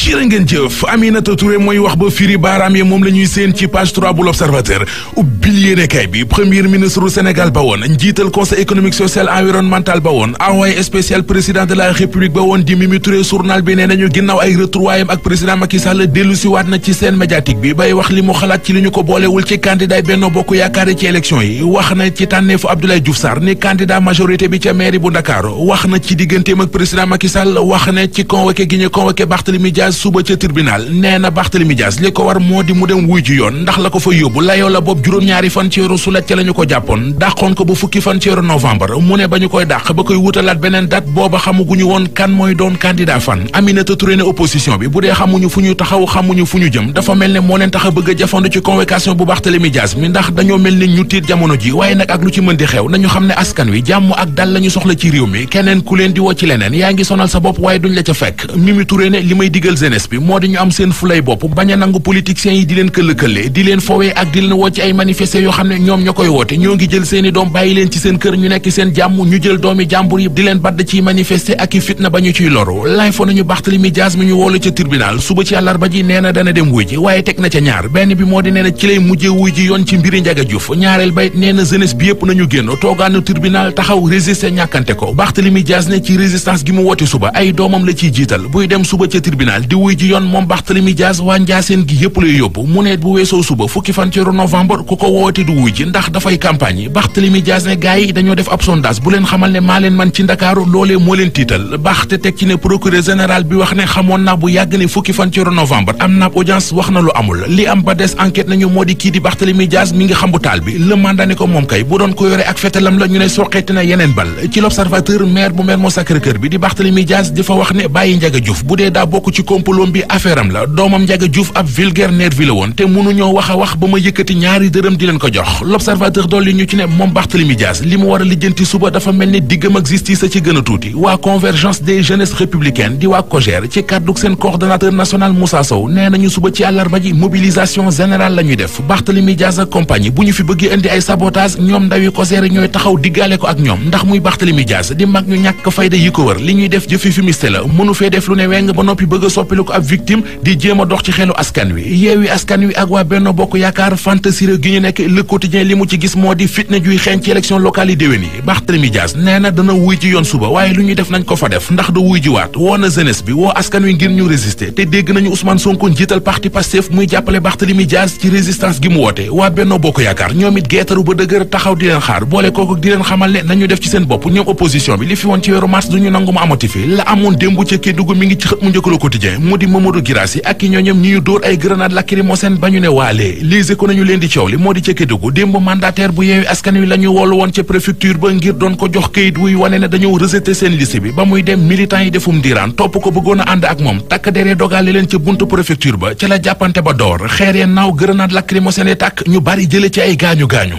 jërë ngeen jëf. Aminata Touré mooy wax ba firi baaraam yi moom la ñuy seen ci page 3 bu l'Observateur. ubbil yéenekaay bi premier ministre du Sénégal ba woon njiital conseil économique social environnemental ba woon envoyé spécial président de la république ba woon di Mimi Touré journal bi nee nañu ginnaaw ay retrouvailles ak président Macky Sall dellu si waat na ci scène médiatique bi bay wax li mu xalaat ci li ñu ko boolewul ci candidat Benno Bokk Yaakaar ci élection yi. wax na ci tànneefu Abdoulaye Diouf Sarr ni candidat majorité bi ca mairie bu Dakar. wax na ci digganteem ak président Macky Sall wax na ci convoqué gi ñu convoqué Barthélémy Dias suba ca tribunal. nee na Barthélémy Dias li ko war moo di mu dem wuy ji yoon ndax la ko fa yóbbu layoo la boobu juróom-ñaari fan ci weeru sulet ca la ñu ko jàppoon dàqoon ko ba fukki fan ci weeru novembre mu ne ba ñu koy dàq ba koy wutalaat beneen date booba xamuguñu woon kan mooy doon candidat fan. Aminata Touré ne opposition bi bu dee xamuñu fu ñu taxaw xamuñu fu ñu jëm dafa mel ne moo leen tax a bëgg a jafandu ci convocation bu Barthélémy Dias mi ndax dañoo mel ne ñu tiit jamono ji waaye nag ak lu ci mën di xew nañu xam ne askan wi jàmm ak dal la ñu soxla ci réew mi keneen ku leen di woo ci leneen yaa ngi sonal sa bopp waaye duñ la ca fekk. Mimi Touré ne li may digal jeunesse bi moo di ñu am seen fulay bopp bañ a nangu politiciens yi di leen këll-këlle di leen fowee ak di leen woo ci ay manifester yoo xam ne ñoom ñoo koy woote ñoo ngi jël seeni doom bàyyi leen ci seen kër ñu nekk seen jàmm ñu jël doomi jàmbur yi di leen badd ciy manifester ak i fitna ba ñu ciy loru laay fo nañu Barthélémy Dias mi ñu woolu ca tribunal suba ci àllarba ji nee na dana dem wuy ji waaye teg na ca ñaar benn bi moo di nee na ci lay mujjee wuy ji yoon ci mbiri Ndiaga Diouf ñaareel bayit nee na jeunesse bi yëpp nañu génn toogaanu tribunal taxaw résister ñàkkante ko Barthélémy Dias ne ci résistance gi mu woote suba ay doomam la ciy jiital buy dem suba ca tribunal di wuy ji yoon moom Barthélémy Dias waa Njaaseen gi yëpp lay yóbbu mu ne bu weesoo suba fukki fan ci novembre ku ko woote du wuy ji ndax dafay campagne yi Barthélémy Dias ne gars yi dañoo def ab sondage bu leen xamal ne maa leen man ci Ndakaaru loolee moo leen tiital baxte teg ci ne procureur général bi wax ne xamoon naa bu yàgg ne fukki fan ci novembre am na ab audience wax na lu amul li am ba des enquête nañu moo di kii di Barthélémy Dias mi ngi xam bu taal bi le mandat ne ko moom kay bu doon ko yore ak fetalam la ñu ne soqeeti na yeneen bal ci l'Observateur maire bu Mermoz Sacré-Cœur bi di Barthélémy Dias di fa wax ne bàyyi Ndiaga Diouf bu dee daa bokk ci complot bi affaire am la doomam Ndiaga Diouf ab vulgaire nervi la woon te mënuñoo wax a wax ba ma yëkkati ñaari dërëm di leen ko jox l'Observateur dolli ñu ci ne moom Barthélémy Dias li mu war a lijjanti suba dafa mel ne diggam ak justice a ci gën a tuuti waa convergence des jeunesses républicaines di waa COJER ci kàddug seen coordonnateur national Moussa Sow nee nañu suba ci àllarba ji mobilisation générale la ñuy def Barthélémy Dias ak compagnie bu ñu fi bëggee indi ay sabotage ñoom ndawi COJER ñooy taxaw diggaale ko ak ñoom ndax muy Barthélémy Dias di mag ñu ñàkk fayda yi ko wër li ñuy def jëfi fumiste la mënu fee def lu ne weng ba noppi bëgg a soppilu ko ab victime di jéem a dox ci xelu askan wi yeewi askan wi ak waa Benno Bokk Yaakaar fantasire gi ñu nekk Le Quotidien li mu ci gis moo di fitna juy xeeñ ci élection locale yi déwén yi Barthélémy Dias nee na dana wuy ji yoon suba waaye lu ñuy def nañ ko fa def ndax da wuy ji waat woo na jeunesse bi woo askan wi ngir ñu résister te dégg nañu Ousmane Sonko njiital parti Pastef muy jàppale Barthélémy Dias ci résistance gi mu woote waa Benno Bokk Yaakaar ñoom it geetaru ba dëgër taxaw di leen xaar boole kooku di leen xamal ne nañu def ci seen bopp ñoom opposition bi li fi woon ci weeru mars duñu nangu mu amati fi la amoon démb ca Kédougou mi ngi ci xët mu njëkk Le Quotidien mu di Mamadou Guirassy ak i ñooñam ñi ñu dóor ay grenade lacrymogène ba ñu ne waalee lise ko nañu leen di coow li moo di ca Kédougou démb mandataire bu yeewi askan wi la ñu woolu woon ca préfecture ba ngir doon ko jox kayit wuy wane ne dañoo rejeté seen liste bi ba muy dem militant yi defum diiraan topp ko bëggoon a ànd ak moom takk deree dogale leen ca buntu préfecture ba ca la jàppante ba door xeer ya naaw grenade lacrymogène tàkk ñu bari jële ci ay gaañu-gaañu